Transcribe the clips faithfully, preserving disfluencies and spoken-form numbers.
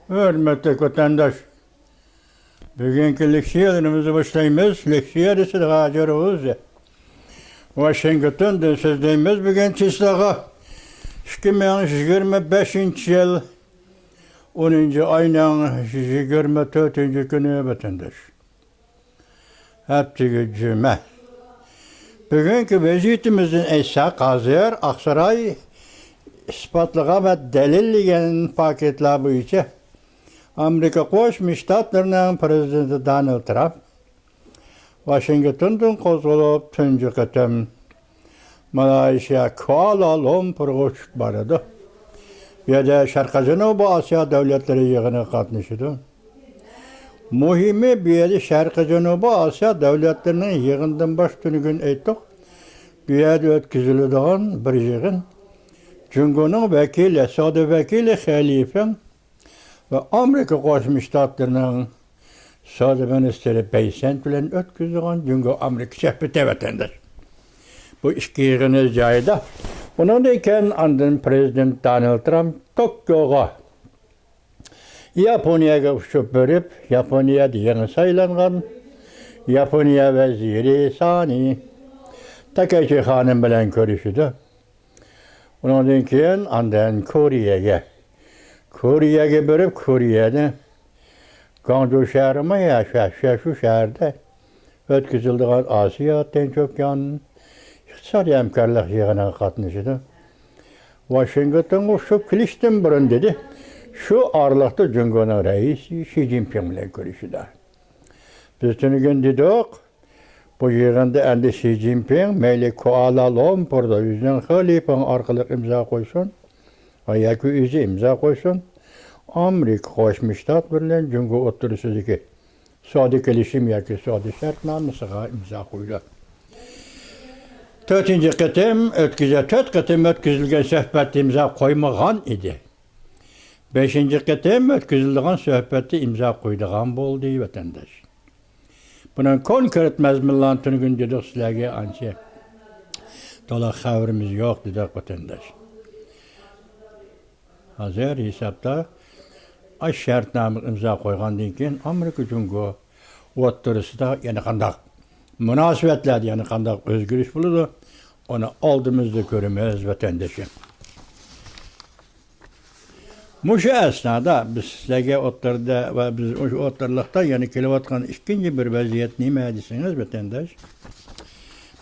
ھۆرمەتلىك ۋەتەنداش، بۈگۈنكى لېكسىيەلىرىمىزنى باشلايمىز. لېكسىيە دېسە ھازىر ئۆزى. ۋاشىنگتوندىن سۆزلەيمىز. بۈگۈن چىسلاغا ئىككى مىڭ يىگىرمە بەشىنچى يىل ئونىنچى ئاينىڭ يىگىرمە تۆتىنچى كۈنى، ۋەتەنداش. ھەپتىگە جۈمە. بۈگۈنكى ۋەزىيىتىمىزدىن ئېيتساق، ھازىر ئاقساراي ئىسپاتلىغان ۋە دەلىللىگەن پاكىتلار بويىچە ئامېرىكا قوشما شتاتلىرىنىڭ پىرېزىدېنتى دونالد ترامپ ۋاشىنگتوندىن قوزغىلىپ، تۇنجى قېتىم مالايشىيا كۇئالا لۇمپۇرغا ئۇچۇپ بارىدۇ. بۇ يەردە شەرقىي جەنۇبىي ئاسىيا دۆلەتلىرى يىغىنىغا قاتنىشىدۇ. مۇھىمى، بۇ يەردە شەرقىي جەنۇبىي ئاسىيا دۆلەتلىرىنىڭ يىغىنىدىن باش تۈنۈگۈن ئېيتتۇق. بۇ يەردە ئۆتكۈزۈلىدىغان بىر يىغىن جۇڭگونىڭ ۋەكىلى، سودا ۋەكىلى خې لىفېڭ ۋە ئامېرىكا قوشما شتاتلىرىنىڭ سودا مىنىستىرى بېيسەنت بىلەن ئۆتكۈزىدىغان جۇڭگو ئامېرىكا سۆھبىتى، ۋەتەنداش. بۇ ئىككى يىغىنى جايىدا. ئۇنىڭدىن كېيىن ئاندىن پىرېزىدېنت دونالد ترامپ توكيوغا، ياپونىيەگە ئۇچۇپ بېرىپ، ياپونىيەدە يېڭى سايلانغان ياپونىيە ۋەزىرى سانى تاكايچى خانىم بىلەن كۆرۈشىدۇ. ئۇنىڭدىن كېيىن ئاندىن كورېيەگە، كورېيەگە بېرىپ، كورېيەدە گاڭجۇ شەھىرىمۇ يا شۇ، شۇ، شۇ شەھەردە ئۆتكۈزۈلىدىغان ئاسىيا تىنچ ئوكيان ئىقتىسادىي ھەمكارلىق يىغىنىغا قاتنىشىدۇ. ۋاشىنگتونغا ئۇچۇپ كېلىشتىن بۇرۇن، دېدى، شۇ ئارىلىقتا جۇڭگونىڭ رەئىسى شى جىنپىڭ بىلەن كۆرۈشىدۇ. بىز تۈنۈگۈن دېدۇق، بۇ يىغىندا ئەمدى شى جىنپىڭ مەيلى كۇئالا لۇمپۇردا ئۆزىنىڭ خې لىفېڭ ئارقىلىق ئىمزا قويسۇن ۋە ياكى ئۆزى ئىمزا قويسۇن، ئامېرىكا قوشما شتاتلىرى بىلەن جۇڭگو ئوتتۇرىسىدىكى سودا كېلىشىم ياكى سودا شەرتنامىسىغا ئىمزا قويىدۇ. تۆتىنچى قېتىم ئۆتكۈزە-، تۆت قېتىم ئۆتكۈزۈلگەن سۆھبەتتە ئىمزا قويمىغان ئىدى. بەشىنچى قېتىم ئۆتكۈزۈلىدىغان سۆھبەتتە ئىمزا قويىدىغان بولدى، ۋەتەنداش. بۇنىڭ كونكرېت مەزمۇنلارنى تۈنۈگۈن دېدۇق سىلەرگە، ئانچە تولا خەۋىرىمىز يوق دېدۇق، ۋەتەنداش. ھازىر ھېسابتا ئاشۇ شەرتنامىغا ئىمزا قويغاندىن كېيىن، ئامېرىكا جۇڭگو ئوتتۇرىسىدا يەنە قانداق مۇناسىۋەتلەردە يەنە قانداق ئۆزگىرىش بولىدۇ، ئۇنى ئالدىمىزدا كۆرىمىز، ۋەتەندىشىم. مۇشۇ ئەسنادا بىز سىلەرگە ئوتتۇرىدا ۋە بىز مۇشۇ ئوتتۇرىلىقتا يەنە كېلىۋاتقان ئىككىنچى بىر ۋەزىيەت نېمە دېسىڭىز، ۋەتەنداش،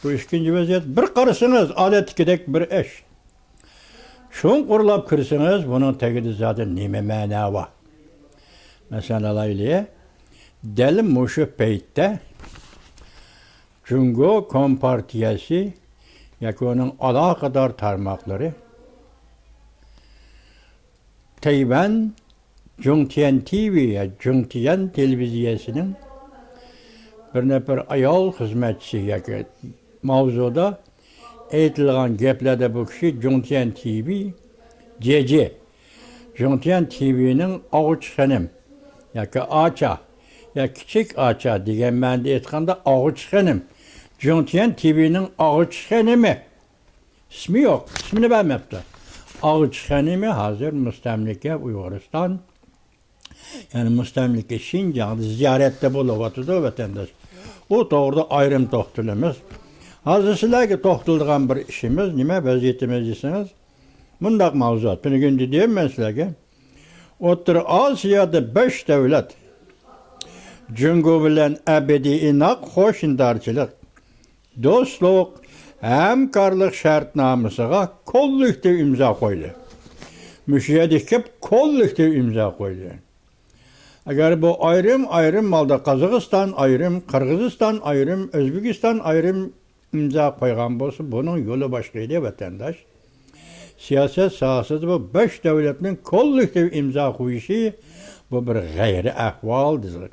بۇ ئىككىنچى ۋەزىيەت، بىر قارىسىڭىز، ئادەتتىكىدەك بىر ئىش. چوڭقۇرلاپ كىرسىڭىز، بۇنىڭ تېگىدە زادى نېمە مەنە بار؟ مەسىلەن ئالايلى، دەل مۇشۇ پەيتتە جۇڭگو كومپارتىيەسى ياكى ئۇنىڭ ئالاقىدار تارماقلىرى تەيۋەن جۇڭتيەن تىۋى يا جۇڭتيەن تېلېۋىزىيەسىنىڭ بىر نەپەر ئايال خىزمەتچىسى ياكى ماۋزۇدا ئېيتىلغان گەپلەردە بۇ كىشى جۇڭتيەن تىۋى، جېجې، جۇڭتيەن تىۋىنىڭ ئاغۇچى خېنىم ياكى ئاچا يا كىچىك ئاچا دېگەن مەنىدە ئېيتقاندا ئاغۇچى خېنىم، جۇڭتيەن تىۋىنىڭ ئاغۇچى خېنىمى، ئىسمى يوق، ئىسمىنى بەرمەپتۇ. ئاغۇچى خېنىمى ھازىر مۇستەملىكە ئۇيغۇرىستان، يەنى مۇستەملىكە شىنجاڭدا زىيارەتتە بولۇۋاتىدۇ، ۋەتەنداش. ئۇ توغرىدا ئايرىم توختىلىمىز. ھازىر سىلەرگە توختىلىدىغان بىر ئىشىمىز، نېمە ۋەزىيىتىمىز دېسىڭىز، مۇنداق ماۋزۇ. تۈنۈگۈن دېدىم مەن سىلەرگە، ئوتتۇرا ئاسىيادا بەش دۆلەت جۇڭگو بىلەن ئەبەدىي ئىناق قوشنىدارچىلىق، دوستلۇق، ھەمكارلىق شەرتنامىسىغا كوللېكتىپ ئىمزا قويدى. مۇشۇ يەردىكى كوللېكتىپ ئىمزا قويدى. ئەگەر بۇ ئايرىم-ئايرىم ھالدا قازاقىستان ئايرىم، قىرغىزىستان ئايرىم، ئۆزبېكىستان ئايرىم ئىمزا قويغان بولسا، بۇنىڭ يولى باشقا ئىدى، ۋەتەنداش. سىياسەت ساھەسىدە بۇ بەش دۆلەتنىڭ كوللېكتىپ ئىمزا قويۇشى، بۇ بىر غەيرىي ئەھۋال دېدى.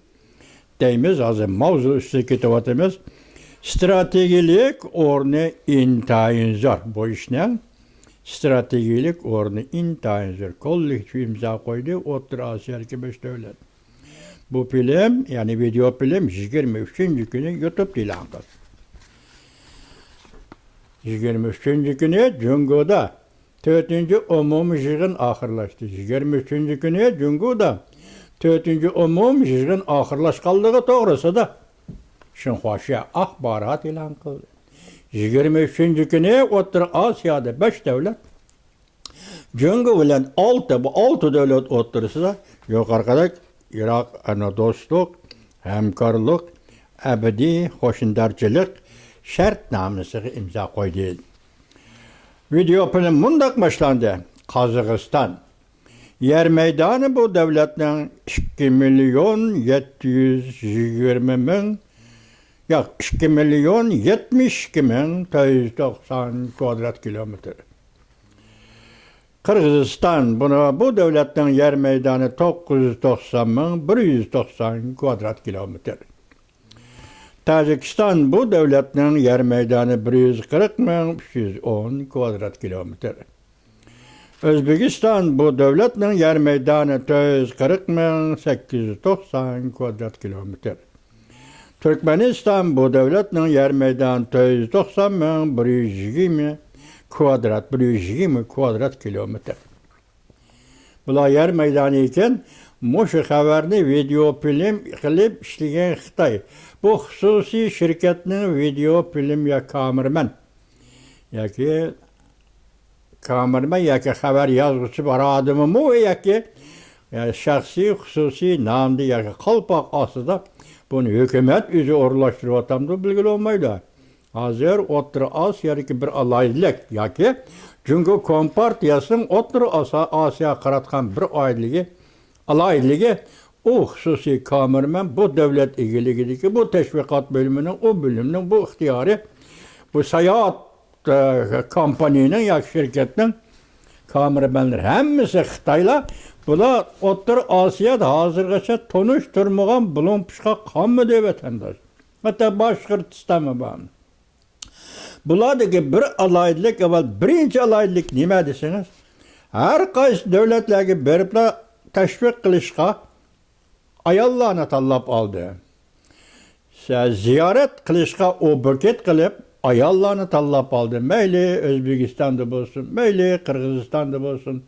دەيمىز، ھازىر ماۋزۇ ئۈستىگە كېتىۋاتىمىز. ئىستراتېگىيەلىك ئورنى ئىنتايىن زور. بۇ ئىشنىڭ ئىستراتېگىيەلىك ئورنى ئىنتايىن زور. كوللېكتىپ ئىمزا قويدى ئوتتۇرا ئاسىيادىكى بەش دۆلەت. بۇ فىلىم، يەنى ۋىدېئو فىلىم يىگىرمە ئۈچىنچى كۈنى يۇتۇبتا ئېلان قىلدى. يىگىرمە ئۈچىنچى كۈنى جۇڭگودا تۆتىنچى ئومۇمىي يىغىن ئاخىرلاشتى. يىگىرمە ئۈچىنچى كۈنى جۇڭگودا تۆتىنچى ئومۇمىي يىغىن ئاخىرلاشقانلىقى توغرىسىدا شىنخۇاشيا ئاخبارات ئېلان قىلدى. يىگىرمە ئۈچىنچى كۈنى ئوتتۇرا ئاسىيادا بەش دۆلەت، جۇڭگو بىلەن ئالتە، بۇ ئالتە دۆلەت ئوتتۇرىسىدا يۇقىرىقىدەك ئىراق ئەنە دوستلۇق، ھەمكارلىق، ئەبەدىي قوشنىدارچىلىق شەرتنامىسىغا ئىمزا قويدى. ۋىدېئو فىلىم مۇنداق باشلاندى: قازاقىستان. يەر مەيدانى بۇ دۆلەتنىڭ ئىككى مىليون يەتتە يۈز يىگىرمە مىڭ، ياق، ئىككى مىليون يەتمىش ئىككى مىڭ تۆت يۈز توقسان كۋادرات كىلومېتىر. قىرغىزىستان، بۇنى، بۇ دۆلەتنىڭ يەر مەيدانى توققۇز يۈز توقسان مىڭ بىر يۈز توقسان كۋادرات كىلومېتىر. تاجىكىستان، بۇ دۆلەتنىڭ يەر مەيدانى بىر يۈز قىرىق مىڭ ئۈچ يۈز ئون كۋادرات كىلومېتىر. ئۆزبېكىستان، بۇ دۆلەتنىڭ يەر مەيدانى تۆت يۈز قىرىق مىڭ سەككىز يۈز توقسان كۋادرات كىلومېتىر. تۈركمەنىستان، بۇ دۆلەتنىڭ يەر مەيدانى تۆت يۈز توقسان مىڭ بىر يۈز يىگىرمە كۋادرات، بىر يۈز يىگىرمە كۋادرات كىلومېتىر. بۇلار يەر مەيدانى ئىكەن، مۇشۇ خەۋەرنى ۋىدېئو فىلىم قىلىپ ئىشلىگەن خىتاي. بۇ خۇسۇسىي شىركەتنىڭ ۋىدېئو فىلىم يا كامېرىمەن ياكى كامېرىمەن ياكى خەۋەر يازغۇچى بار ئادىمىمۇ ياكى، يا، شەخسىي، خۇسۇسىي نامدا ياكى قالپاق ئاستىدا بۇنى ھۆكۈمەت ئۆزى ئورۇنلاشتۇرۇۋاتامدۇ، بىلگىلى بولمايدۇ. ھازىر ئوتتۇرا ئاسىيادىكى بىر ئالاھىدىلىك ياكى جۇڭگو كومپارتىيەسىنىڭ ئوتتۇرا ئاسا-، ئاسىياغا قاراتقان بىر ئالاھىدىلىكى، ئالاھىدىلىكى، ئۇ خۇسۇسىي كامېرىمەن بۇ دۆلەت ئىگىلىكىدىكى بۇ تەشۋىقات بۆلۈمىنىڭ، ئۇ بۆلۈمنىڭ بۇ ئىختىيارى، بۇ ساياھەت، ئە، كومپانىيىنىڭ ياكى شىركەتنىڭ كامېرىمەنلىرى ھەممىسى خىتايلار. بۇلار ئوتتۇرا ئاسىيادا ھازىرغىچە تونۇشتۇرمىغان بۇلۇڭ پۇچقاق قالمىدى، ۋەتەنداش. ھەتتا باشقۇرتىستانمۇ بار. بۇلاردىكى بىر ئالاھىدىلىك، ئەۋۋەل بىرىنچى ئالاھىدىلىك نېمە دېسىڭىز، ھەر قايسى دۆلەتلەرگە بېرىپلا تەشۋىق قىلىشقا ئاياللارنى تاللاپ ئالدى. سە-، زىيارەت قىلىشقا ئوبكېت قىلىپ ئاياللارنى تاللاپ ئالدى. مەيلى ئۆزبېكىستاندا بولسۇن، مەيلى قىرغىزىستاندا بولسۇن،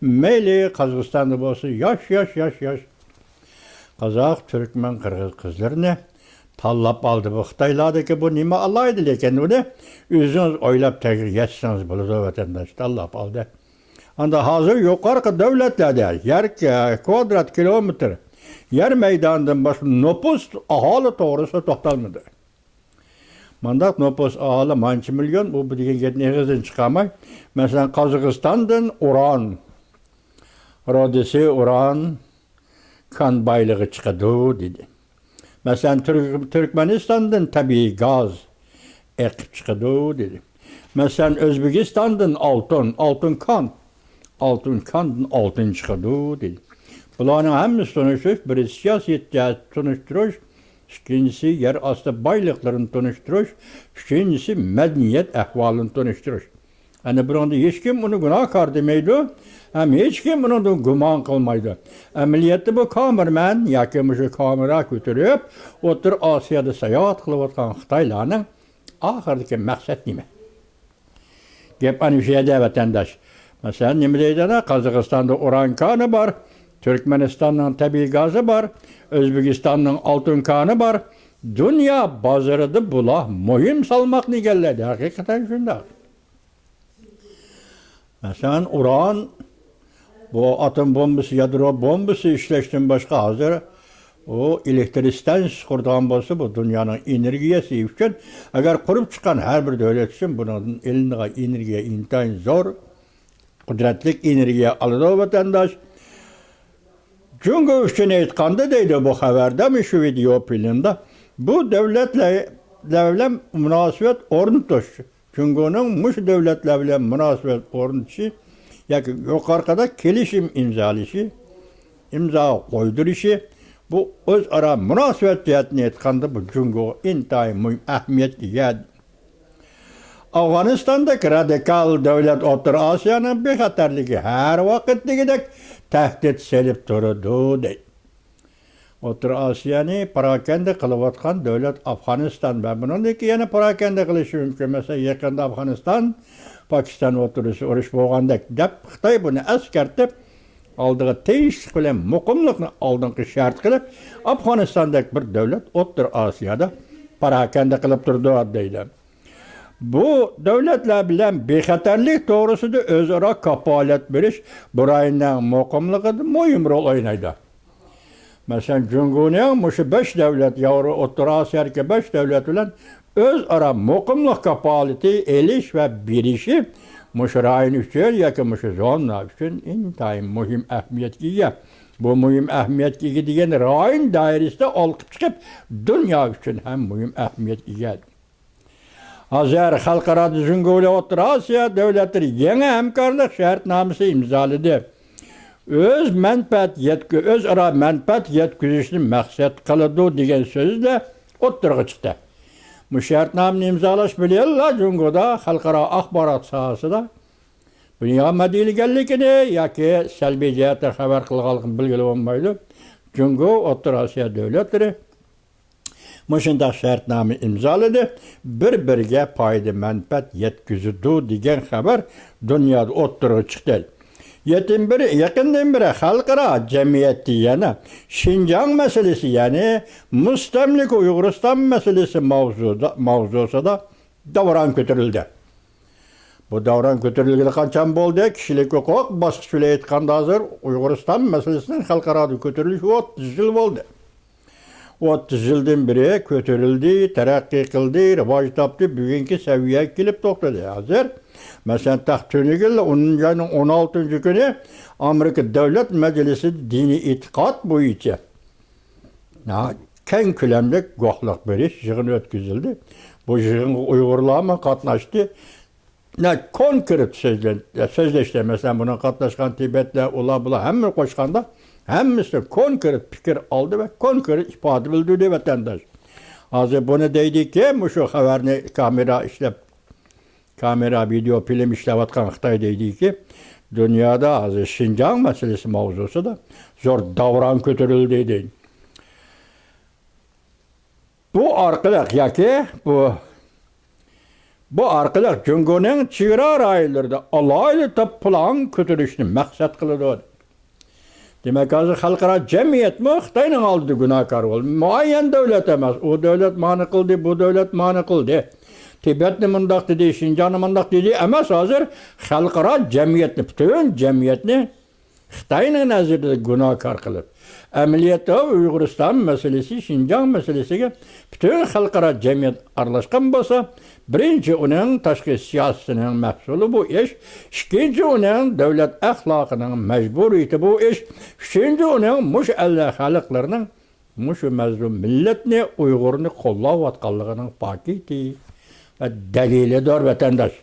مەيلى قازاقىستاندا بولسۇن، ياش، ياش، ياش، ياش. قازاق، تۈركمەن، قىرغىز قىزلىرىنى تاللاپ ئالدى. بۇ خىتايلاردىكى بۇ نېمە ئالاھىدىلىك ئىكەن، بۇنى ئۆزىڭىز ئويلاپ تەگرى يەتسىڭىز بولىدۇ، ۋەتەنداش، تاللاپ ئالدى. ئاندا ھازىر يۇقىرىقى دۆلەتلەردە يەر ك-، كۋادرات كىلومېتىر يەر مەيدانىدىن باشقا نوپۇس، ئاھالى توغرىسىدا توختالمىدى. مانداق نوپۇس، ئاھالى مانچە مىليون، ئۇ بۇ دېگەن گەپنى ئېغىزدىن چىقارماي، مەسىلەن، قازاقىستاندىن ئۇران رۇدىسى، ئۇران كان بايلىقى چىقىدۇ، دېدى. مەسىلەن، تۈرك-، تۈركمەنىستاندىن تەبىئىي گاز ئېقىپ چىقىدۇ، دېدى. مەسىلەن، ئۆزبېكىستاندىن ئالتۇن، ئالتۇن كان، ئالتۇن كاندىن ئالتۇن چىقىدۇ، دېدى. بۇلارنىڭ ھەممىسى تونۇشتۇرۇش، بىرىسى سىياسىي جەھەتتە تونۇشتۇرۇش، ئىككىنچىسى يەر ئاستى بايلىقلىرىنى تونۇشتۇرۇش، ئۈچىنچىسى مەدەنىيەت ئەھۋالىنى تونۇشتۇرۇش. ئەنە بۇنىڭدا ھېچكىم ئۇنى گۇناھكار دېمەيدۇ، ھەم ھېچكىم ئۇنىڭدىن گۇمان قىلمايدۇ. ئەمەلىيەتتە بۇ كامېرىمەن ياكى مۇشۇ كامېرا كۆتۈرۈپ ئوتتۇرا ئاسىيادا ساياھەت قىلىۋاتقان خىتايلارنىڭ ئاخىرىدىكى مەقسەت نېمە؟ گەپ ئەنە شۇ يەردە، ۋەتەنداش. مەسىلەن، نېمە دەيدۇ ئانا؟ قازاقىستاندا ئۇران كانى بار، تۈركمەنىستاننىڭ تەبىئىي گازى بار، ئۆزبېكىستاننىڭ ئالتۇن كانى بار. دۇنيا بازىرىدا بۇلار مۇھىم سالماقنى ئىگىلەيدۇ. ھەقىقەتەن شۇنداق. مەسىلەن، ئۇران، بۇ ئاتوم بومبىسى، يادرو بومبىسى ئىشلەشتىن باشقا، ھازىر ئۇ ئېلېكتر ئىستانسىيىسى قۇرىدىغان بولسا، بۇ دۇنيانىڭ ئېنېرگىيەسى ئۈچۈن، ئەگەر قۇرۇپ چىققان ھەر بىر دۆلەت ئۈچۈن بۇنىڭدىن ئېلىنىدىغان ئېنېرگىيە ئىنتايىن زور، قۇدرەتلىك ئېنېرگىيە ئالىدۇ، ۋەتەنداش. جۇڭگو ئۈچۈن ئېيتقاندا، دەيدۇ بۇ خەۋەردە، مۇشۇ ۋىدېئو فىلىمدا، بۇ دۆلەتلەر بىلەن مۇناسىۋەت ئورنىتىش، جۇڭگونىڭ مۇشۇ دۆلەتلەر بىلەن مۇناسىۋەت ئورنىتىشى ياكى يۇقىرىقىدا كېلىشىم ئىمزالىشى، ئىمزا قويدۇرۇشى، بۇ ئۆزئارا مۇناسىۋەت جەھەتتىن ئېيتقاندا، بۇ جۇڭگوغا ئىنتايىن مۇھىم ئەھمىيەتكە ئىگە. ئافغانىستاندەك رادىكال دۆلەت ئوتتۇرا ئاسىيانىڭ بىخەتەرلىكىگە ھەر ۋاقىت دېگۈدەك تەھدىت سېلىپ تۇرىدۇ، دەيدۇ. ئوتتۇرا ئاسىيانى پاراكەندە قىلىۋاتقان دۆلەت ئافغانىستان ۋە بۇنىڭدىن كېيىن يەنە پاراكەندە قىلىشى مۇمكىن. مەسىلەن، يېقىندا ئافغانىستان، پاكىستان ئوتتۇرىسىدا ئۇرۇش بولغاندەك، دەپ خىتاي بۇنى ئەسكەرتىپ، ئالدىغا تىنچلىق بىلەن مۇقىملىقنى ئالدىنقى شەرت قىلىپ، ئافغانىستاندەك بىر دەۋلەت ئوتتۇرا ئاسىيادا پاراكەندە قىلىپ تۇرىدۇ، دەيدۇ. بۇ دۆلەتلەر بىلەن بىخەتەرلىك توغرىسىدا ئۆزئارا كاپالەت بېرىش بۇ رايوننىڭ مۇقىملىقىدا مۇھىم رول ئوينايدۇ. مەسىلەن، جۇڭگونىڭ مۇشۇ بەش دەۋلەت، ياۋرو ئوتتۇرا ئاسىيادىكى بەش دەۋلەت بىلەن ئۆزئارا مۇقىملىق كاپالىتى ئېلىش ۋە بېرىشى مۇشۇ رايون ئۈچۈن ياكى مۇشۇ زونا ئۈچۈن ئىنتايىن مۇھىم ئەھمىيەتكە ئىگە. بۇ مۇھىم ئەھمىيەتكە ئىگە دېگەن رايون دائىرىسىدە ئالقىپ چىقىپ، دۇنيا ئۈچۈن ھەم مۇھىم ئەھمىيەتكە ئىگە. ھازىر خەلقئارادا جۇڭگو بىلەن ئوتتۇرا ئاسىيا دۆلەتلىرى يېڭى ھەمكارلىق شەرتنامىسى ئىمزالىدى. ئۆز مەنپەئەت يەتكۈ-، ئۆزئارا مەنپەئەت يەتكۈزۈشنى مەقسەت قىلىدۇ دېگەن سۆزلەر ئوتتۇرىغا چىقتى. بۇ شەرتنامىنى ئىمزالاش بىلەنلا جۇڭگودا خەلقئارا ئاخبارات ساھەسىدە دۇنيا مەدھىيەلىگەنلىكىنى ياكى سەلبىي جەھەتتە خەۋەر قىلغانلىقىنى بىلگىلى بولمايدۇ. جۇڭگو ئوتتۇرا ئاسىيا دۆلەتلىرى مۇشۇنداق شەرتنامە ئىمزالىدى، بىر-بىرىگە پايدا مەنپەئەت يەتكۈزىدۇ دېگەن خەۋەر دۇنيادا ئوتتۇرىغا چىقتى. يېتىن بىر، يېقىندىن بېرى خەلقئارا جەمئىيەتتە يەنە شىنجاڭ مەسىلىسى، يەنى مۇستەملىكە ئۇيغۇرىستان مەسىلىسى ماۋزۇدا، ماۋزۇسىدا داۋران كۆتۈرۈلدى. بۇ داۋران كۆتۈرۈلگىلى قانچە بولدى؟ كىشىلىك ھوقۇق باسقۇچى بىلەن ئېيتقاندا، ھازىر ئۇيغۇرىستان مەسىلىسىنىڭ خەلقئارادا كۆتۈرۈلۈشى ئوتتۇز يىل بولدى. ئوتتۇز يىلدىن بېرى كۆتۈرۈلدى، تەرەققىي قىلدى، راۋاج تاپتى، بۈگۈنكى سەۋىيەگە كېلىپ توختىدى. ھازىر، مەسىلەن، تەخت تۈنۈگۈن ئونىنچى ئاينىڭ ئون ئالتىنچى كۈنى ئامېرىكا دۆلەت مەجلىسىدە دىنىي ئېتىقاد بويىچە نا-، كەڭ كۆلەملىك گۇۋاھلىق بېرىش يىغىنى ئۆتكۈزۈلدى. بۇ يىغىنغا ئۇيغۇرلارمۇ قاتناشتى. نە، كونكرېت سۆزلە-، سۆزلەشتى. مەسىلەن، بۇنىڭغا قاتناشقان تىبەتلەر، ئۇلار، بۇلار ھەممىنى قوشقاندا، ھەممىسى كونكرېت پىكىر ئالدى ۋە كونكرېت ئىپادە بىلدۈردى ۋەتەنداش. ھازىر بۇنى دەيدىكى، مۇشۇ خەۋەرنى كامېرا ئىشلەپ، كامېرا، ۋىدېئو فىلىم ئىشلەۋاتقان خىتاي دەيدىكى، دۇنيادا ھازىر شىنجاڭ مەسىلىسى ماۋزۇسىدا زور داۋران كۆتۈرۈلدى دەيدۇ. بۇ ئارقىلىق ياكى بۇ، بۇ ئارقىلىق جۇڭگونىڭ چېگرا رايونلىرىدا ئالاھىدە توپىلاڭ كۆتۈرۈشنى مەقسەت قىلىدۇ. دېمەك، ھازىر خەلقئارا جەمئىيەتمۇ خىتاينىڭ ئالدىدا گۇناھكار بولدى. مۇئەييەن دۆلەت ئەمەس، ئۇ دۆلەت مانى قىلدى، بۇ دۆلەت مانى قىلدى. تىبەتنى مۇنداق دېدى، شىنجاڭنى مۇنداق دېدى ئەمەس، ھازىر خەلقئارا جەمئىيەتنى، پۈتۈن جەمئىيەتنى خىتاينىڭ نەزىرىدە گۇناھكار قىلىپ، ئەمەلىيەتتە ئۇيغۇرىستان مەسىلىسى، شىنجاڭ مەسىلىسىگە پۈتۈن خەلقئارا جەمئىيەت ئارىلاشقان بولسا، بىرىنچى، ئۇنىڭ تاشقى سىياسىتىنىڭ مەھسۇلى بۇ ئىش، ئىككىنچى، ئۇنىڭ دۆلەت ئەخلاقىنىڭ مەجبۇرىيىتى بۇ ئىش، ئۈچىنچى، ئۇنىڭ مۇشۇ ئەللەر خەلقلىرىنىڭ مۇشۇ مەزلۇم مىللەتنى، ئۇيغۇرنى قوللاۋاتقانلىقىنىڭ پاكىتى ۋە دەلىلىدۇر، ۋەتەنداش.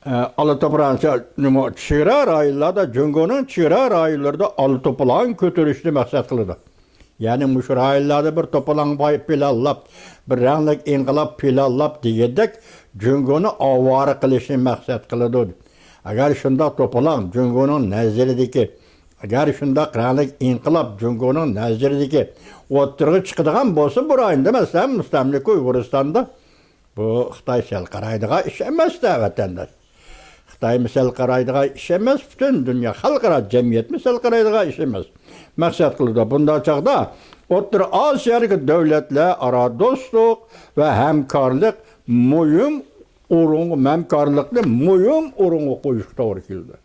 ئە، ئالا توپىلاڭ، نېمە، چېگرا رايونلاردا، جۇڭگونىڭ چېگرا رايونلىرىدا ئالا توپىلاڭ كۆتۈرۈشنى مەقسەت قىلىدۇ. يەنى مۇشۇ رايونلاردا بىر توپىلاڭ پاي-، پىلانلاپ، بىر رەڭلىك ئىنقىلاب پىلانلاپ دېگەندەك، جۇڭگونى ئاۋارە قىلىشنى مەقسەت قىلىدۇ. ئەگەر شۇنداق توپىلاڭ جۇڭگونىڭ نەزىرىدىكى، ئەگەر شۇنداق رەڭلىك ئىنقىلاب جۇڭگونىڭ نەزىرىدىكى ئوتتۇرىغا چىقىدىغان بولسا، بۇ رايوندا، مەسىلەن، مۇستەملىكە ئۇيغۇرىستاندا، بۇ خىتاي سەل قارايدىغان ئىش ئەمەس-دە، ۋەتەنداش. خىتايمۇ سەل قارايدىغان ئىش ئەمەس، پۈتۈن دۇنيا خەلقئارا جەمئىيەتمۇ سەل قارايدىغان ئىش ئەمەس. مەقسەت قىلىدۇ. بۇنداق چاغدا ئوتتۇرا ئاسىيادىكى دۆلەتلەر ئارا دوستلۇق ۋە ھەمكارلىق مۇھىم ئورۇنغا، ھەمكارلىقنى مۇھىم ئورۇنغا قويۇشقا توغرا كېلىدۇ.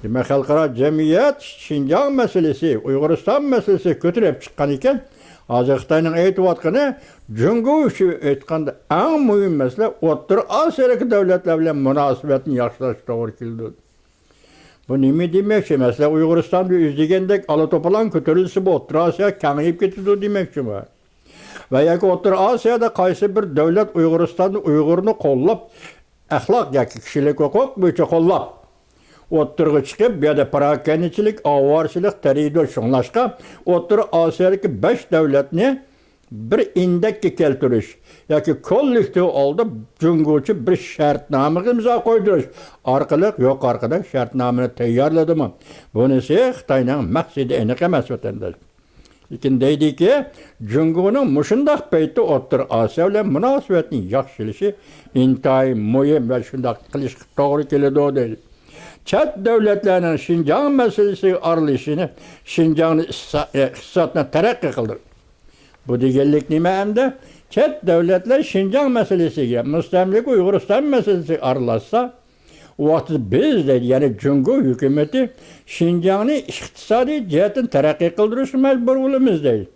دېمەك، خەلقئارا جەمئىيەت شىنجاڭ مەسىلىسى، ئۇيغۇرىستان مەسىلىسى كۆتۈرۈپ چىققان ئىكەن. ھازىر خىتاينىڭ ئېيتىۋاتقىنى، جۇڭگو ئۈچۈن ئېيتقاندا، ئەڭ مۇھىم مەسىلە ئوتتۇرا ئاسىيادىكى دۆلەتلەر بىلەن مۇناسىۋەتنى ياخشىلاشقا توغرا كېلىدۇ. بۇ نېمە دېمەكچى؟ مەسىلەن، ئۇيغۇرىستاندا يۈز دېگەندەك ئالا توپىلاڭ كۆتۈرۈلسە، بۇ ئوتتۇرا ئاسىيا كېڭىيىپ كېتىدۇ دېمەكچىمۇ؟ ۋە ياكى ئوتتۇرا ئاسىيادا قايسى بىر دۆلەت ئۇيغۇرىستاندا ئۇيغۇرنى قوللاپ، ئەخلاق ياكى كىشىلىك ھوقۇق بويىچە قوللاپ، ئوتتۇرىغا چىقىپ، بۇ يەردە پاراكەندىچىلىك، ئاۋارىچىلىق، تېررور شۇڭلاشقا، ئوتتۇرا ئاسىيادىكى بەش دۆلەتنى بىر ئىندەككە كەلتۈرۈش ياكى كوللېكتىپ ھالدا جۇڭگوچە بىر شەرتنامىغا ئىمزا قويدۇرۇش ئارقىلىق يۇقىرىقىدەك شەرتنامىنى تەييارلىدىمۇ؟ بۇنىسى خىتاينىڭ مەقسىتى ئېنىق ئەمەس، ۋەتەنداش. لېكىن دەيدىكى، جۇڭگونىڭ مۇشۇنداق پەيتتە ئوتتۇرا ئاسىيا بىلەن مۇناسىۋەتنى ياخشىلىشى ئىنتايىن مۇھىم ۋە شۇنداق قىلىشقا توغرا كېلىدۇ، دەيدۇ. چەت دۆلەتلەرنىڭ شىنجاڭ مەسىلىسىگە ئارىلىشىشىنى شىنجاڭنى ئىقتىسا-، ئىقتىسادنى تەرەققىي قىلدۇرۇپ. بۇ دېگەنلىك نېمە ئەمدى؟ چەت دۆلەتلەر شىنجاڭ مەسىلىسىگە، مۇستەملىكە ئۇيغۇرىستان مەسىلىسىگە ئارىلاشسا، ئۇ ۋاقىتتا بىز دەيدۇ، يەنى جۇڭگو ھۆكۈمىتى شىنجاڭنى ئىقتىسادىي جەھەتتىن تەرەققىي قىلدۇرۇشقا مەجبۇر بولىمىز دەيدۇ.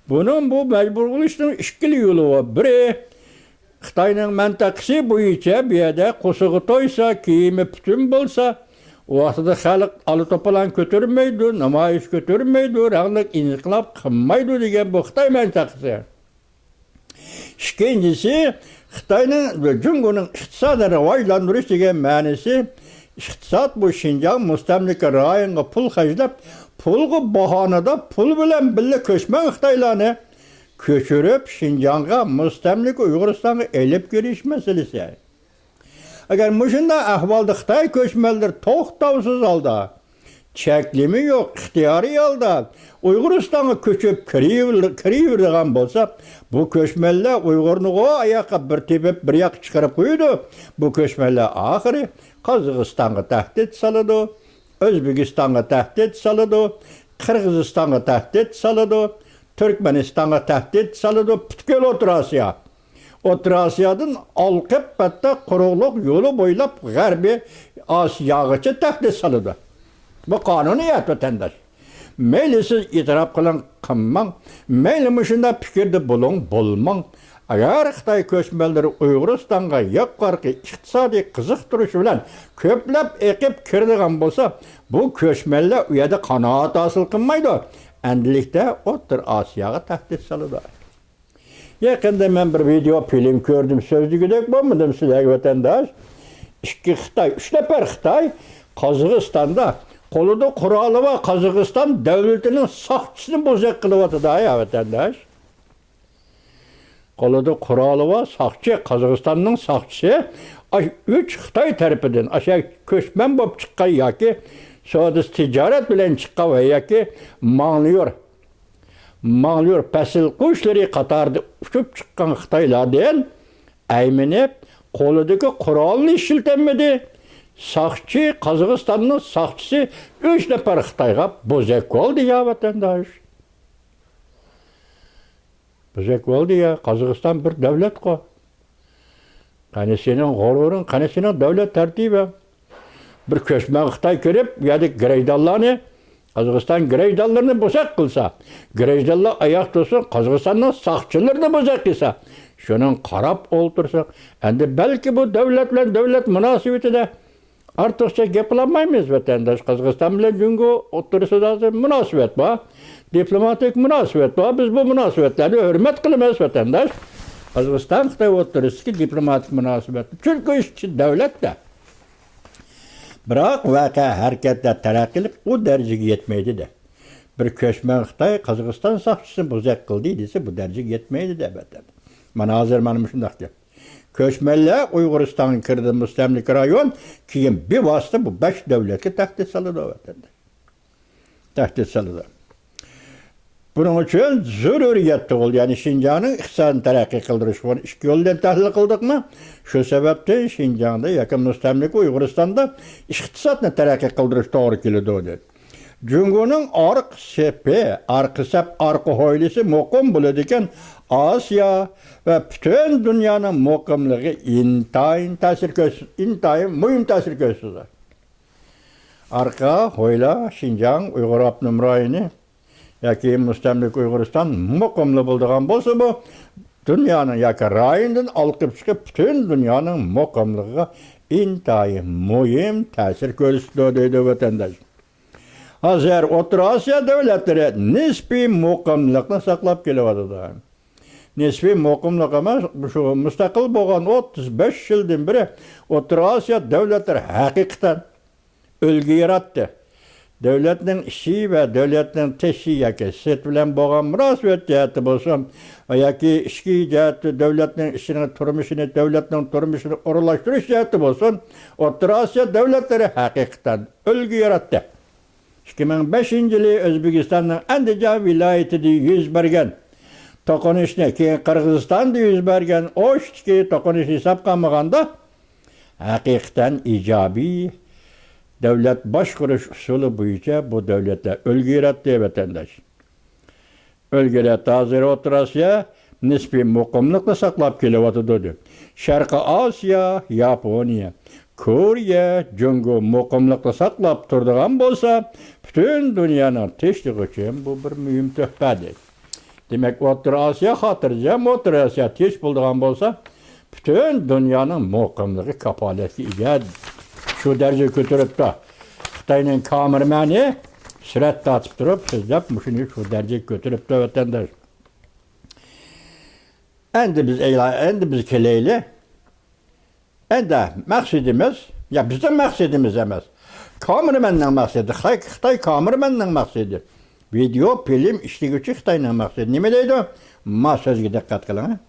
بۇنىڭ بۇ مەجبۇر بولۇشنىڭ ئىككىلا يولى بار. بىرى، خىتاينىڭ مەنتىقىسى بويىچە بۇ يەردە قورسىقى تويسا، كىيىمى پۈتۈن بولسا، ۋاقتىدا خەلق ئالا توپىلاڭ كۆتۈرمەيدۇ، نامايىش كۆتۈرمەيدۇ، رەڭلىك ئىنقىلاب قىلمايدۇ دېگەن بۇ خىتاي مەنتىقىسى. ئىككىنچىسى، خىتاينىڭ، جۇڭگونىڭ ئىقتىسادىنى راۋاجلاندۇرۇش دېگەن مەنىسى، ئىقتىساد بۇ شىنجاڭ مۇستەملىكە رايونىغا پۇل خەجلەپ، پۇلغا باھانىدا پۇل بىلەن بىللە كۆچمەن خىتايلارنى كۆچۈرۈپ، شىنجاڭغا، مۇستەملىكە ئۇيغۇرىستانغا ئېلىپ كىرىش مەسىلىسى. ئەگەر مۇشۇنداق ئەھۋالدا خىتاي كۆچمەنلىرى توختاۋسىز ھالدا، چەكلىمە يوق، ئىختىيارىي ھالدا ئۇيغۇرىستانغا كۆچۈپ كىرىۋېر-، كىرىۋېرىدىغان بولسا، بۇ كۆچمەنلەر ئۇيغۇرنىغۇ ئاياققا بىر تېپىپ، بىر ياققا چىقىرىپ قويىدۇ. بۇ كۆچمەنلەر ئاخىرى قازاقىستانغا تەھدىت سالىدۇ، ئۆزبېكىستانغا تەھدىت سالىدۇ، قىرغىزىستانغا تەھدىت سالىدۇ، تۈركمەنىستانغا تەھدىت سالىدۇ، پۈتكۈل ئوتتۇرا ئاسىيا. ئوتتۇرا ئاسىيادىن ئالقىپ پەتتە قۇرۇقلۇق يولى بويلاپ غەربىي ئاسىياغىچە تەھدىت سالىدۇ. بۇ قانۇنىيەت، ۋەتەنداش. مەيلى سىز ئېتىراپ قىلىڭ، قىلماڭ، مەيلى مۇشۇنداق پىكىردە بولۇڭ، بولماڭ. ئەگەر خىتاي كۆچمەنلىرى ئۇيغۇرىستانغا يۇقىرىقى ئىقتىسادىي قىزىقتۇرۇش بىلەن كۆپلەپ ئېقىپ كىرىدىغان بولسا، بۇ كۆچمەنلەر ئۇ يەردە قانائەت ھاسىل قىلمايدۇ. ئەمدىلىكتە ئوتتۇرا ئاسىياغا تەھدىت سالىدۇ. يېقىندا مەن بىر ۋىدېئو فىلىم كۆردۈم، سۆزلىگۈدەك بولمىدىم سىلەرگە، ۋەتەنداش. ئىككى خىتاي، ئۈچ نەپەر خىتاي قازاقىستاندا، قولىدا قورالى بار قازاقىستان دۆلىتىنىڭ ساقچىسىنى بوزەك قىلىۋاتىدۇ، ھە، ۋەتەنداش. قولىدا قورالى بار ساقچى، قازاقىستاننىڭ ساقچىسى، ئاش-، ئۈچ خىتاي تەرىپىدىن، ئاشۇ كۆچمەن بولۇپ چىققان ياكى سودىسى تىجارەت بىلەن چىققان ۋە ياكى ماڭلىيور ماڭلىيور پەسىل قۇشلىرى قاتارىدا ئۇچۇپ چىققان خىتايلاردىن ئەيمىنىپ، قولىدىكى قورالنى ئىشلىتەلمىدى. ساقچى، قازاقىستاننىڭ ساقچىسى ئۈچ نەپەر خىتايغا بوزەك بولدى يا، ۋەتەنداش. بوزەك بولدى يا، قازاقىستان بىر دۆلەتقۇ. قېنى سېنىڭ غۇرۇرۇڭ، قېنى سېنىڭ دۆلەت تەرتىپىڭ؟ بىر كۆچمەن خىتاي كىرىپ، بۇ يەردىكى گرەيدانلارنى، قازاقىستان گرەيدانلىرىنى بوزەك قىلسا، گرەيدانلار ئاياق تۇرسۇن، قازاقىستاننىڭ ساقچىلىرىنى بوزەك قىلسا، شۇنىڭغا قاراپ ئولتۇرساق، ئەمدى بەلكى بۇ دۆلەت بىلەن دۆلەت مۇناسىۋىتىدە ئارتۇقچە گەپ قىلالمايمىز، ۋەتەنداش. قازاقىستان بىلەن جۇڭگو ئوتتۇرىسىدا ھازىر مۇناسىۋەت بار، دىپلوماتىك مۇناسىۋەت بار. بىز بۇ مۇناسىۋەتلەرنى ھۆرمەت قىلىمىز، ۋەتەنداش. قازاقىستان خىتاي ئوتتۇرىسىدىكى دىپلوماتىك مۇناسىۋەت، چۈنكى ئىككى دۆلەتتە. بىراق ۋەقە ھەرىكەتلەر تەرەققىي قىلىپ، ئۇ دەرىجىگە يەتمەيدۇ دە. بىر كۆچمەن خىتاي قازاقىستان ساقچىسىنى بوزەك قىلدى دېسە، بۇ دەرىجىگە يەتمەيدۇ دە، ئەلۋەتتە. مانا ھازىر مانا مۇشۇنداق گەپ. كۆچمەنلەر ئۇيغۇرىستانغا كىردى، مۇستەملىكە رايون، كېيىن بىۋاسىتە بۇ بەش دۆلەتكە تەھدىت سالىدۇ، ۋەتەندە. تەھدىت سالىدۇ. بۇنىڭ ئۈچۈن زۆرۈرىيەت تۇغۇلدى. يەنى شىنجاڭنىڭ ئىقتىسادىنى تەرەققىي قىلدۇرۇش بۇ ئىككى يولدىن تەھلىل قىلدۇقمۇ؟ شۇ سەۋەبتىن شىنجاڭدا ياكى مۇستەملىكە ئۇيغۇرىستاندا ئىقتىسادنى تەرەققىي قىلدۇرۇش توغرا كېلىدۇ، دېدى. جۇڭگونىڭ ئارقا سېپى، ئارقا سەپ، ئارقا ھويلىسى مۇقىم بولىدىكەن، ئاسىيا ۋە پۈتۈن دۇنيانىڭ مۇقىملىقىغا ئىنتايىن تەسىر كۆرس-، ئىنتايىن مۇھىم تەسىر كۆرسىتىدۇ. ئارقا ھويلا، شىنجاڭ ئۇيغۇر ئاپتونوم رايونى ياكى مۇستەملىكە ئۇيغۇرىستان مۇقىملا بولىدىغان بولسا، بۇ دۇنيانىڭ ياكى رايوندىن ئالقىپ چىقىپ، پۈتۈن دۇنيانىڭ مۇقىملىقىغا ئىنتايىن مۇھىم تەسىر كۆرسىتىدۇ، دەيدۇ ۋەتەنداش. ھازىر ئوتتۇرا ئاسىيا دۆلەتلىرى نىسپىي مۇقىملىقنى ساقلاپ كېلىۋاتىدۇ. نىسپىي مۇقىملىق ئەمەس، شۇ مۇستەقىل بولغان ئوتتۇز بەش يىلدىن بېرى ئوتتۇرا ئاسىيا دۆلەتلىرى ھەقىقەتەن ئۈلگە ياراتتى. دۆلەتنىڭ ئىچى ۋە دۆلەتنىڭ تېشى ياكى سىرتى بىلەن بولغان مۇناسىۋەت جەھەتتە بولسۇن، ياكى ئىچكى جەھەتتە دۆلەتنىڭ ئىچىنىڭ تۇرمۇشىنى، دۆلەتنىڭ تۇرمۇشىنى ئورۇنلاشتۇرۇش جەھەتتە بولسۇن، ئوتتۇرا ئاسىيا دۆلەتلىرى ھەقىقەتەن ئۈلگە ياراتتى. ئىككى مىڭ بەشىنچى يىلى ئۆزبېكىستاننىڭ ئەندىجان ۋىلايىتىدە يۈز بەرگەن توقۇنۇشنى، كېيىن قىرغىزىستاندا يۈز بەرگەن ئوشتىكى توقۇنۇشنى ھېسابقا ئالمىغاندا، ھەقىقەتەن ئىجابىي، دۆلەت باشقۇرۇش ئۇسۇلى بويىچە بۇ دۆلەتلەر ئۈلگۈرەتتى، ۋەتەنداش. ئۈلگۈرەتتى، ھازىر ئوتتۇرا ئاسىيا نىسپىي مۇقىملىقنى ساقلاپ كېلىۋاتىدۇ، دەپ. شەرقىي ئاسىيا، ياپونىيە، كورېيە، جۇڭگو مۇقىملىقنى ساقلاپ تۇرىدىغان بولسا، پۈتۈن دۇنيانىڭ تىنچلىقى ئۈچۈن بۇ بىر مۇھىم تۆھپە، دەيدۇ. دېمەك، ئوتتۇرا ئاسىيا خاتىرجەم، ئوتتۇرا ئاسىيا تىنچ بولىدىغان بولسا، پۈتۈن دۇنيانىڭ مۇقىملىقى كاپالەتكە ئىگە. شۇ دەرىجىگە كۆتۈرۈپتۇ. خىتاينىڭ كامېرىمەنى سۈرەت تارتىپ تۇرۇپ، سۆزلەپ، مۇشۇنى شۇ دەرىجىگە كۆتۈرۈپتۇ، ۋەتەنداش. ئەمدى بىز ئەيلا-، ئەمدى بىز كېلەيلى. ئەمدى مەقسىتىمىز، يا بىزنىڭ مەقسىتىمىز ئەمەس. كامېرىمەننىڭ مەقسىتى، خىتاي، خىتاي كامېرىمەننىڭ مەقسىتى. ۋىدېئو فىلىم ئىشلىگۈچى خىتاينىڭ مەقسىتى. نېمە دەيدۇ؟ ما سۆزگە دىققەت قىلىڭ.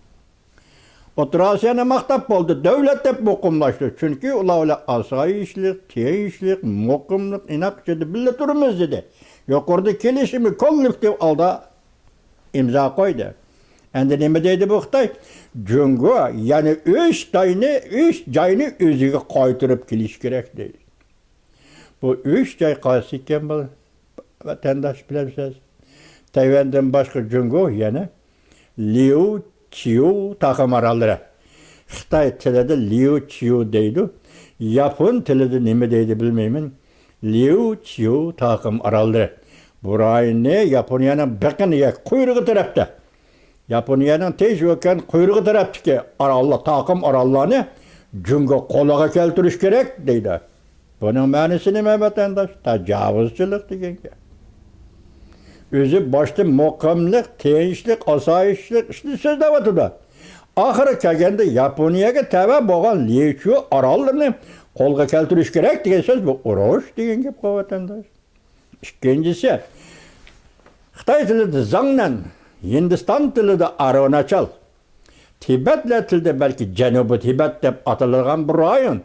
ئوتتۇرا ئاسىيانى ماختاپ بولدى، دۆلەت دەپ مۇقىملاشتۇردى. چۈنكى ئۇلار بىلەن ئاسايىشلىق، تىنچلىق، مۇقىملىق، ئىناق ئىچىدە بىللە تۇرىمىز دېدى. يۇقىرىدا كېلىشىمى كوللېكتىپ ھالدا ئىمزا قويدى. ئەمدى نېمە دەيدۇ بۇ خىتاي؟ جۇڭگو، يەنى ئۈچ خىتاينى، ئۈچ جاينى ئۆزىگە قايتۇرۇپ كېلىش كېرەك دەيدۇ. بۇ ئۈچ جاي قايسى ئىكەن بۇ، ۋەتەنداش، بىلەمسىز؟ تەيۋەندىن باشقا جۇڭگو يەنە ليۇ چيۇ تاقىم ئاراللىرى. خىتاي تىلىدا ليۇ چيۇ دەيدۇ. ياپون تىلىدا نېمە دەيدۇ بىلمەيمەن. ليۇ چيۇ تاقىم ئاراللىرى. بۇ رايوننى ياپونىيەنىڭ بېقىنى ياكى قۇيرۇقى تەرەپتە. ياپونىيەنىڭ تېيشىۋەكەن قۇيرۇقى تەرەپتىكى ئاراللار، تاقىم ئاراللارنى جۇڭگو قولىغا كەلتۈرۈش كېرەك دەيدۇ. بۇنىڭ مەنىسى نېمە، ۋەتەنداش؟ تاجاۋۇزچىلىق دېگەن گەپ. ئۆزى باشتا مۇقىملىق، تىنچلىق، ئاسايىشلىق ئىشنى سۆزلەۋاتىدۇ. ئاخىرى كەلگەندە ياپونىيەگە تەۋە بولغان ليۇچيۇ ئاراللىرىنى قولغا كەلتۈرۈش كېرەك دېگەن سۆز بۇ ئۇرۇش دېگەن گەپقۇ، ۋەتەنداش. ئىككىنچىسى، خىتاي تىلىدا زاڭنەن، ھىندىستان تىلىدا ئارۇناچال، تىبەتلەر تىلىدا بەلكى جەنۇبىي تىبەت دەپ ئاتىلىدىغان بىر رايون.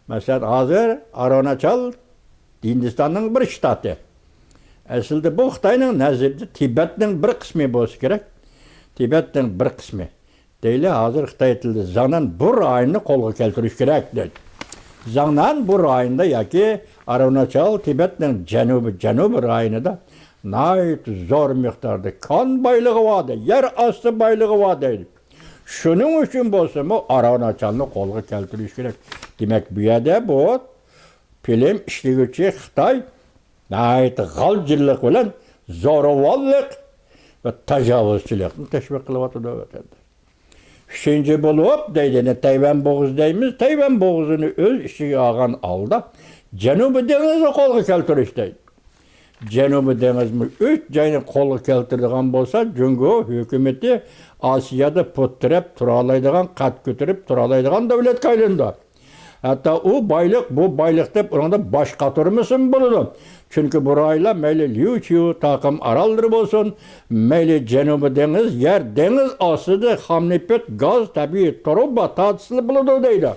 مەسىلەن، ھازىر ئارۇناچال ھىندىستاننىڭ بىر شتاتى. ئەسلىدە بۇ خىتاينىڭ نەزىرىدە تىبەتنىڭ بىر قىسمى بولسا كېرەك. تىبەتنىڭ بىر قىسمى. دەيلى، ھازىر خىتاي تىلىدا زاڭنەن بۇ رايوننى قولغا كەلتۈرۈش كېرەك، دەيدۇ. زاڭنەن بۇ رايوندا ياكى ئارۇناچال تىبەتنىڭ جەنۇبى، جەنۇبىي رايونىدا ناھايىتى زور مىقداردا كان بايلىقى بار، دەيدۇ. يەر ئاستى بايلىقى بار، دەيدۇ. شۇنىڭ ئۈچۈن بولسىمۇ ئارۇناچالنى قولغا كەلتۈرۈش كېرەك. دېمەك، بۇ يەردە بۇ فىلىم ئىشلىگۈچى خىتاي ناھايىتى غالجىرلىق بىلەن زوراۋانلىق ۋە تاجاۋۇزچىلىقنى تەشۋىق قىلىۋاتىدۇ، ۋەتەنداش. ئۈچىنچى بولۇپ، دەيدۇ، يەنە تەيۋەن بوغۇزى دەيمىز، تەيۋەن بوغۇزىنى ئۆز ئىچىگە ئالغان ھالدا جەنۇبىي دېڭىزنى قولغا كەلتۈرۈش، دەيدۇ. جەنۇبىي دېڭىزمۇ ئۈچ جاينى قولغا كەلتۈرىدىغان بولسا، جۇڭگو ھۆكۈمىتى ئاسىيادا پۇت تىرەپ تۇرالايدىغان، قەد كۆتۈرۈپ تۇرالايدىغان دۆلەتكە ئايلىنىدۇ. ھەتتا ئۇ بايلىق، بۇ بايلىق دەپ ئۇنىڭدا باش قاتۇرمىسىمۇ بولىدۇ. چۈنكى بۇ رايونلار مەيلى ليۇچيۇ تاقىم ئاراللىرى بولسۇن، مەيلى جەنۇبىي دېڭىز، يەر، دېڭىز ئاستىدا خام نېفىت، گاز، تەبىئىي تۇرۇبا تارتسىلا بولىدۇ، دەيدۇ.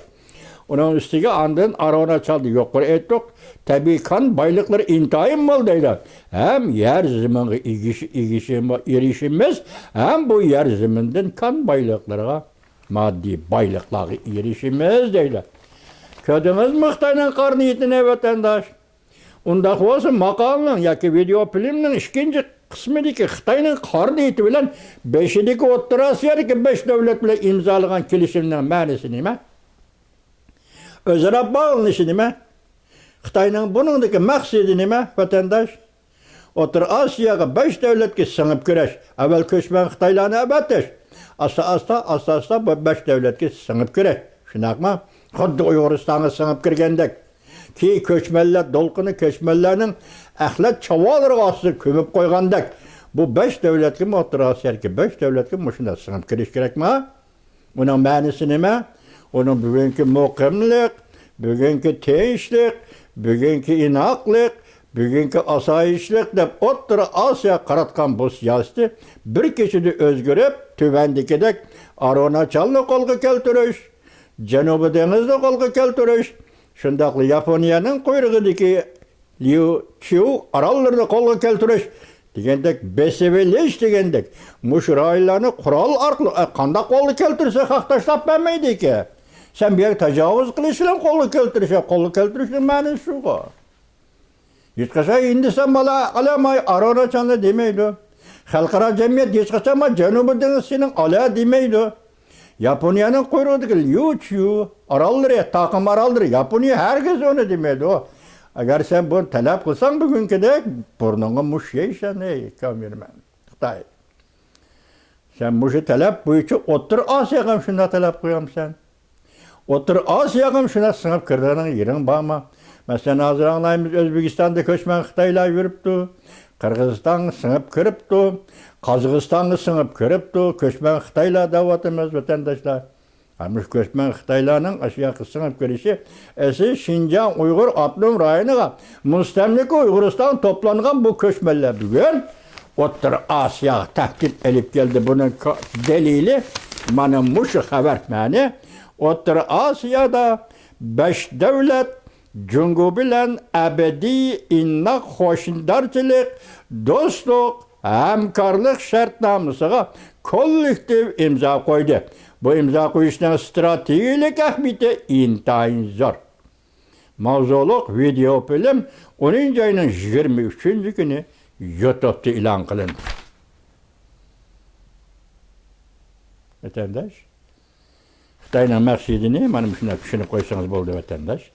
ئۇنىڭ ئۈستىگە ئاندىن ئارۇناچالدا يۇقىرى ئېيتتۇق، تەبىئىي كان بايلىقلىرى ئىنتايىن مول، دەيدۇ. ھەم يەر زېمىنغا ئېگىش-، ئېگىشىم-، ئېرىشىمىز، ھەم بۇ يەر زېمىندىن كان بايلىقلىرىغا، ماددىي بايلىقلارغا ئېرىشىمىز، دەيدۇ. كۆردىڭىزمۇ خىتاينىڭ قارا نىيىتىنى، ۋەتەنداش؟ ئۇنداق بولسا، ماقالىنىڭ ياكى ۋىدېئو فىلىمنىڭ ئىككىنچى قىسمىدىكى خىتاينىڭ قارا نىيىتى بىلەن بېشىدىكى ئوتتۇرا ئاسىيادىكى بەش دۆلەت بىلەن ئىمزالىغان كېلىشىمنىڭ مەنىسى نېمە؟ ئۆزئارا باغلىنىشى نېمە؟ خىتاينىڭ بۇنىڭدىكى مەقسىتى نېمە، ۋەتەنداش؟ ئوتتۇرا ئاسىياغا بەش دۆلەتكە سىڭىپ كىرىش، ئەۋۋەل كۆچمەن خىتايلارنى ئەۋەتىش، ئاستا-ئاستا، ئاستا-ئاستا بۇ بەش دۆلەتكە سىڭىپ كىرىش، شۇنداقمۇ؟ خۇددى ئۇيغۇرىستانغا سىڭىپ كىرگەندەك. كېيىن كۆچمەنلەر دولقۇنى كۆچمەنلەرنىڭ ئەخلەت چاۋالىرىغا ئاستىدا كۆمۈپ قويغاندەك، بۇ بەش دۆلەتكىمۇ، ئوتتۇرا ئاسىيادىكى بەش دۆلەتكە مۇشۇنداق سىڭىپ كىرىش كېرەكمۇ؟ ئۇنىڭ مەنىسى نېمە؟ ئۇنىڭ بۈگۈنكى مۇقىملىق، بۈگۈنكى تىنچلىق، بۈگۈنكى ئىناقلىق، بۈگۈنكى ئاسايىشلىق دەپ ئوتتۇرا ئاسىياغا قاراتقان بۇ سىياسىتى بىر كېچىدە ئۆزگىرىپ، تۆۋەندىكىدەك ئارۇناچالنى قولغا كەلتۈرۈش، جەنۇبىي دېڭىزنى قولغا كەلتۈرۈش، شۇنداقلا ياپونىيەنىڭ قۇيرۇقىدىكى ليۇچيۇ ئاراللىرىنى قولغا كەلتۈرۈش دېگەندەك بېسىۋېلىش دېگەندەك مۇشۇ رايونلارنى قورال ئارقىلىق، ئە، قانداق قولغا كەلتۈرسە خەق تاشلاپ بەرمەيدىكەن. سەن بۇ يەرگە تاجاۋۇز قىلىش بىلەن قولغا كەلتۈرۈش، قولغا كەلتۈرۈشنىڭ مەنىسى شۇغۇ. ھېچقاچان ھىندىستان مالا ئالاماي ئاراراتچانلا دېمەيدۇ. خەلقئارا جەمئىيەت ھېچقاچان ما جەنۇبىي دېڭىز سېنىڭ ئالا دېمەيدۇ. ياپونىيەنىڭ قۇيرۇقىدىكى ليۇ چيۇ ئاراللىرى، تاقىم ئاراللىرى، ياپونىيە ھەرگىز ئۇنى دېمەيدۇ. ئەگەر سەن بۇنى تەلەپ قىلساڭ بۈگۈنكىدەك، بۇرنۇڭغا مۇش يەيسەن، ئەي كامېرىمەن. خىتاي. سەن مۇشۇ تەلەپ بويىچە ئوتتۇرا ئاسىياغا ھەم شۇنداق تەلەپ قويامسەن؟ ئوتتۇرا ئاسىياغا ھەم شۇنداق سىڭىپ كىرىدىغان يېرىڭ بارمۇ؟ مەسىلەن، ھازىر ئاڭلايمىز، ئۆزبېكىستاندا كۆچمەن خىتايلار يۈرۈپتۇ، قىرغىزىستانغا سىڭىپ كىرىپتۇ، قازاقىستانغا سىڭىپ كىرىپتۇ، كۆچمەن خىتايلار دەۋاتىمىز، ۋەتەنداشلار. ھە، مۇشۇ كۆچمەن خىتايلارنىڭ ئاشۇ ياققا سىڭىپ كىرىشى، ئەسلى شىنجاڭ ئۇيغۇر ئاپتونوم رايونىغا مۇستەملىكە ئۇيغۇرىستانغا توپلانغان بۇ كۆچمەنلەر بۈگۈن ئوتتۇرا ئاسىياغا تەھدىت ئېلىپ كەلدى. بۇنىڭ كا-، دەلىلى مانا مۇشۇ خەۋەر. مەنى ئوتتۇرا ئاسىيادا بەش دۆلەت جۇڭگو بىلەن ئەبەدىي ئىناق قوشنىدارچىلىق، دوستلۇق، ھەمكارلىق شەرتنامىسىغا كوللېكتىپ ئىمزا قويدى. بۇ ئىمزا قويۇشنىڭ ئىستراتېگىيەلىك ئەھمىيىتى ئىنتايىن زور. ماۋزۇلۇق ۋىدېئو فىلىم ئونىنچى ئاينىڭ يىگىرمە ئۈچىنچى كۈنى يۇتۇبتا ئېلان قىلىندى. ۋەتەنداش، خىتاينىڭ مەقسىتىنى مانا مۇشۇنداق چۈشىنىپ قويسىڭىز بولدى، ۋەتەنداش.